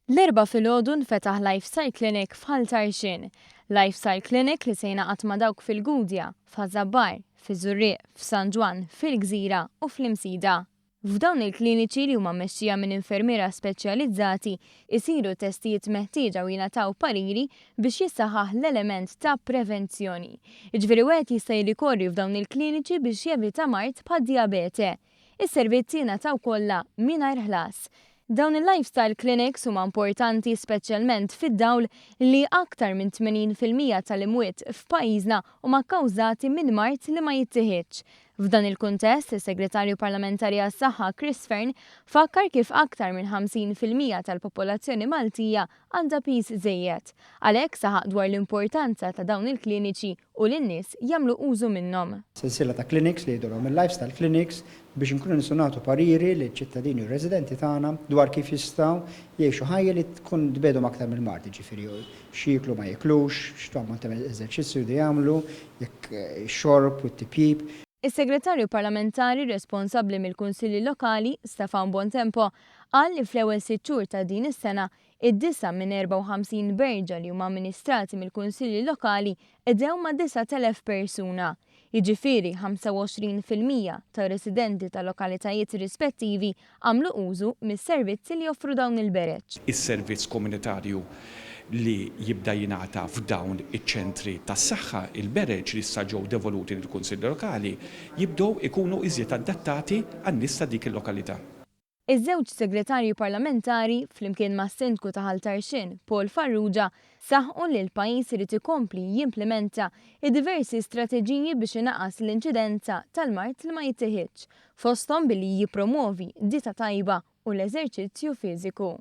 L-Erbgħa filgħodu nfetaħ Lifestyle Clinic f'Ħal Tarxien. Lifestyle Clinic li se jingħaqad ma' dawk fil-Gudja, f'Ħaż-Żabbar, fiż-Żurrieq, f'San Ġwann, fil-Gżira u fl-Imsida. F'dawn il-kliniċi li huma mmexxija minn infermiera speċjalizzati, isiru t-testijiet meħtieġa u jingħataw pariri biex jissaħħaħ l-element ta' prevenzjoni. Jiġifieri wieħed jista' jirrikorri f'dawn il-kliniċi biex jevita mard bħad-dijabete. Is-servizzi jingħataw kollha mingħajr ħlas. Dawn il-lifestyle clinics huma importanti speċjalment fid-dawl li aktar minn 80% tal-imwiet f'pajjiżna huma kkawżati minn mard li ma jittiħidx. F'dan il-kuntest, is-Segretarju Parlamentari għas-Saħħa Chris Fearne fakkar kif aktar minn 50% tal-popolazzjoni Maltija għandha piż żejjed. Għalhekk saħaq dwar l-importanza ta' dawn il-kliniċi u li n-nies jagħmlu użu minnhom. Sensiela ta' clinics li jgħidulhom il-lifestyle clinics biex inkunu nistgħu nagħtu pariri liċ-ċittadini u r-residenti tagħna dwar kif jistgħu jgħixu ħajja li tkun tbegħdhom aktar mill-mard, jiġifieri x'jieklu ma jiklux, x'ammont ta' eżerċizzju jridu jagħmlu, jekk ix-xorb u t-tipjip. Is-Segretarju Parlamentari responsabbli mill-Kunsilli Lokali, Stefan Bontempo, qal li fl-ewwel sitt xhur ta' din is-sena, id-disa' minn 54 berġa li huma amministrati mill-Kunsilli Lokali qdew ma' 9,000 persuna. Jiġifieri 25% tar-residenti tal-lokalitajiet rispettivi għamlu użu mis-servizzi li joffru dawn il-bereġ. Is-servizz komunitarju li jibda jingħata f'dawn iċ-ċentri tas-saħħa, il-bereġ li issa ġew devoluti lill-Kunsilli Lokali, jibdew ikunu iżjed adattati għan-nies ta' dik il-lokalità. Iż-żewġ Segretarji Parlamentari, flimkien mas-Sindku ta' Ħal Tarxien, Paul Farrugia, saħqu li l-pajjiż irid ikompli jimplimenta d-diversi strateġiji biex inaqqas l-inċidenza tal-mard li ma jittiħidx, fosthom billi jippromwovi dieta tajba u l-eżerċizzju fiżiku.